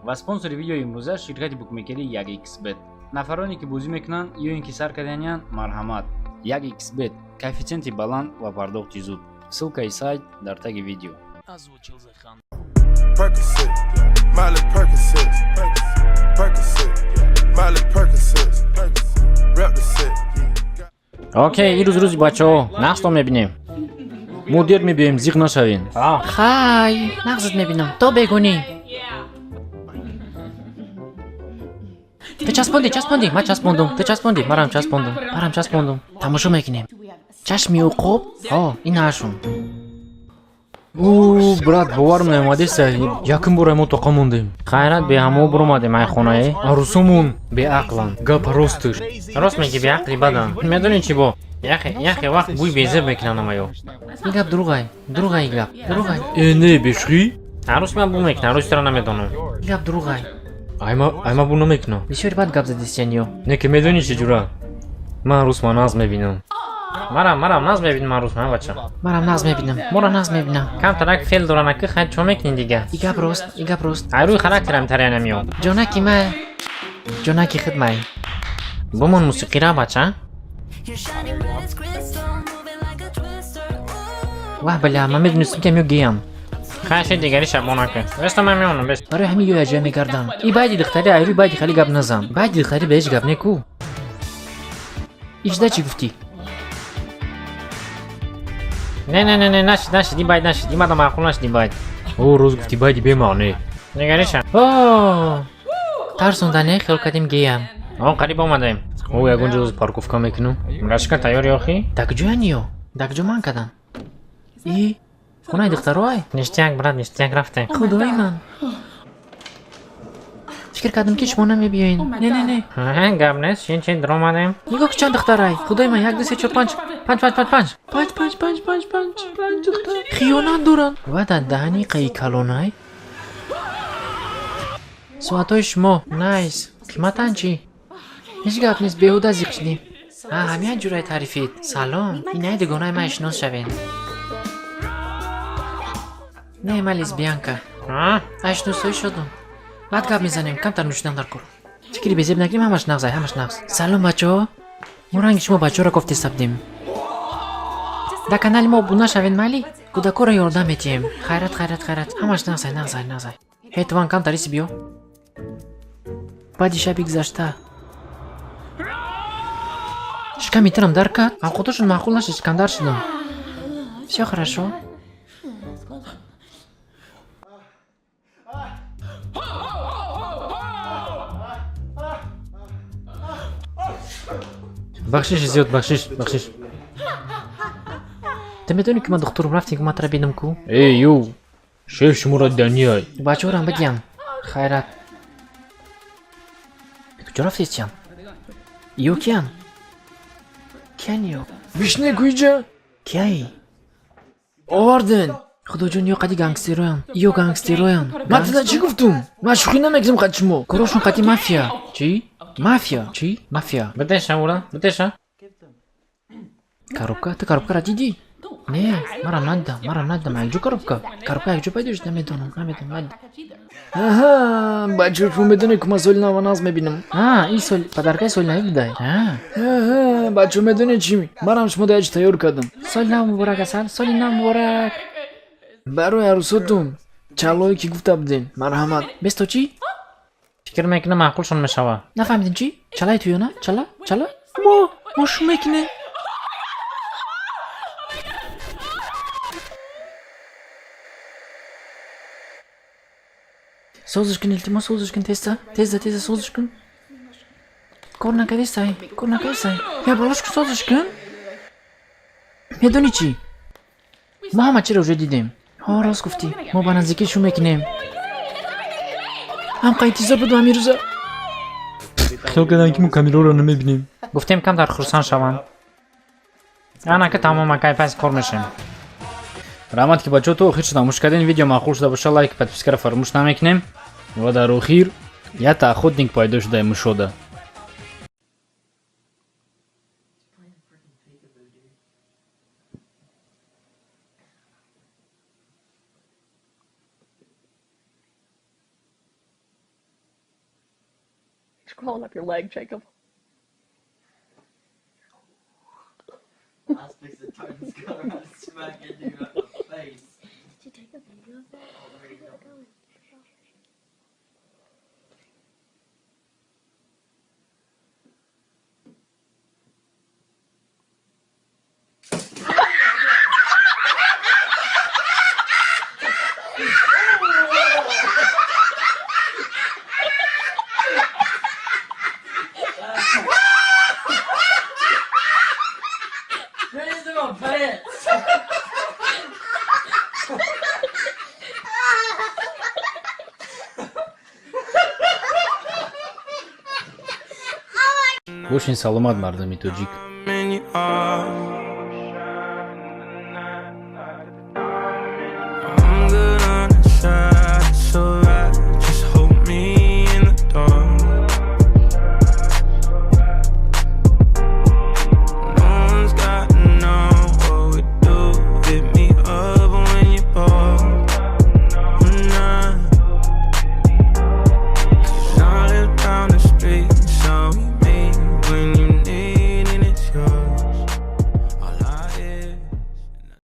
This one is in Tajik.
Ва спонсори видеои имрӯза ширкати букмекерии 1xBet. Нафароне ки бозӣ мекунанд ё ин ки сар карданиянд, марҳамат. 1xBet коэффитсиенти баланд ва пардохти зуд. Ссылкаи сайт дар таги видео. Озвучил Зехан. Percocet, Miley Percocet, Percocet, Miley Percocet, rep the set. Окей, ин рӯз рӯзи бачаҳо, нақшто мебинем. Мо дер мебиёем, зиқ нашавем. Хай, нағзат мебинам. То бегунӣ. Ту часпондӣ, часпондӣ, ман часпондум. Ту часпондӣ, манам часпондум. Манам часпондум. Тамошо мекунем. Чашми уқоб? Ҳо, ин ашун. Ӯ, брат, боварам наомадеста, якум бора мо тоқа мондем. Хайрат, беҳамо буромадем ай хонае. Арӯсомон беақланд, гапа ростуш. Рост мегӣ, беақли бадан. Медонӣ чӣ бо? Яхе, яхе вақт бӯй безеб мекунанд амаё. Ин гап дурӯғай, дурӯғай ин гап, дурӯғай. Э, не, бешӯхӣ? Арӯс ман бӯ мекунад, арӯси туро намедонам. Ин гап дурӯғай. Айма бӯ намекунам. Бисёри бад гап задистиян ё. Не ки медонӣ чӣ ҷура? Ман арӯсма нағз мебинам. Марам, марам нағз мебинам арӯсма, бача. Марам нағз мебинам, моро нағз мебинам. Камтарак феъл дорана ки хай чо мекунӣ дига? И гап рост, и гап рост. Ай рӯи характерам тарианам ё. Ҷонаки ма, ҷонаки худ май. Бумон мусиқира, бача. You're shining bright as crystal, moving like a twister. Ooh. Ваҳ, баля, ман медонистам ки ам ё геям. Хай ши дигари шабона ки. Беста ман меонам, бес. Барои ҳамин ё яҷоя мегардам. И байди духтари ай рӯи байди хали гап назан. Байди духтари ба ҳеҷ гап не ку. Ижда чӣ гуфтӣ? Не, не, не, не, нашид, нашид, ин байд нашид, ин мада маъқул нашид ин байд. О, рост гуфтӣ, байди бемаъне. Дигариша. О! Тарсонда не, хиёл кардем геям. Он қариб омадаем. О, ягон ҷо парковка мекунам. Рашка тайёр охи? Да куҷоян ё? Да куҷо ман кардам? И хонаи духтаро ай? Ништяк, брат, ништяк рафтем. Худои ман. Фикр кардам ки шумо намебиёен. Не, не, не. Аҳа, гап нест, чин чин даромадем. Нигоҳ ки чанд духтарай. Худои ман, як, ду, се, чор, панҷ. Панҷ, панҷ, панҷ, панҷ. Панҷ, панҷ, панҷ, панҷ, панҷ. Панҷ духтар. Хиёнат доранд. Ва дар даҳани қаи калонай. Соатҳои шумо найс. Қиматан чӣ? Ҳеҷ гап нест, беҳуда зиқ шудем. А, ҳамин ҷурай таърифид. Салом, инаи дугонаи ман шинос шавен. Не, ман лесбиянка. Ай шиносоӣ шудум. Баъд гап мезанем, камтар нӯшидан дар кор. Фикри безеб накунем, ҳамаш нағз ай, ҳамаш нағз. Салом, бачаҳо. Мо ранги шумо бачаҳоро кофтеста будем. Дар канали мо обуна шавед, майли? Кӯдакҳоро ёрдам метиҳем. Хайрат, хайрат, хайрат. Ҳамаш нағз ай, нағз ай, нағз ай. Ҳей, туван камтар иси биё. Баъди шаби гузашта. Шиками тирам дар кард. Авқотошон маъқул нашид, шикамдар шудам. Всё хорошо. Бахшиши зиёд, бахшиш, бахшиш. Ту медонӣ ки ман духтурум рафтем ки ман тара бинам ку? Эй, ю, шеф шуморо диданиай. Бачаҳорам бидиям. Хайрат. Куҷо рафтестиям? Ё киян? Киян ё? Бишне куиҷа? Кияи? Оварден. Худоҷон, ё қади гангстероян. Ё гангстероян. Ман туда чӣ гуфтум? Ман шӯхӣ намекунам қад шумо. Корошон қади мафия. Чӣ? Мафия. Чӣ? Мафия. Битеша ура, битеша. Коробка? Ту коробкаро дидӣ? Не, марам надидам, марам надидам. Якҷо коробка? Коробка якҷо пайдо шуд? Намедонам, намедонам, надидам. Аҳа, бачаҳо, шумо медонед ки ман соли нава нағз мебинам. А, ин сол подаркаи соли нави будай. А, Аҳа, бачаҳо, медонед чӣ? Манам шумо да яч тайёр кардам. Соли нав муборак, асал, соли нав муборак. Барои арӯсотон чаллое ки гуфта будем, марҳамат. Бес то чӣ? Фикр мекунам маъқулшон мешавад. Нафаҳмидем чӣ? Чалаи туёна? Чала? Чала? Мо, мо шу мекунем. Созиш кун, илтимос, созиш кун, тезта, тезда, тезда созиш кун. Кор накардистай, кор накардистай. Я болош кун, созиш кун. Медонӣ чӣ? Мо ҳама чиро уже дидем. Ҳо, рост гуфтӣ. Мо ба наздикӣ шу мекунем. Ҳам қайтизор буду ҳамин рӯза. Хиёл кардам ки мо камераро намебинем. Гуфтем камтар хурсанд шаванд. Ана ки тамом, акай пас кор мешем. Раҳмат ки бачаҳо то охир тамош кардем. Видео маъқул шуда боша, лайк, подпискаро фаромӯш намекунем. Ва дар охир якта охотник пайдо шуда мушода. It's crawling up your leg, Jacob. That's because the tone's gonna run smack into you in the face. Did you take a video of that? There you go. Where's my pants? Бошин саломат, мардуми тоҷик. In your arms.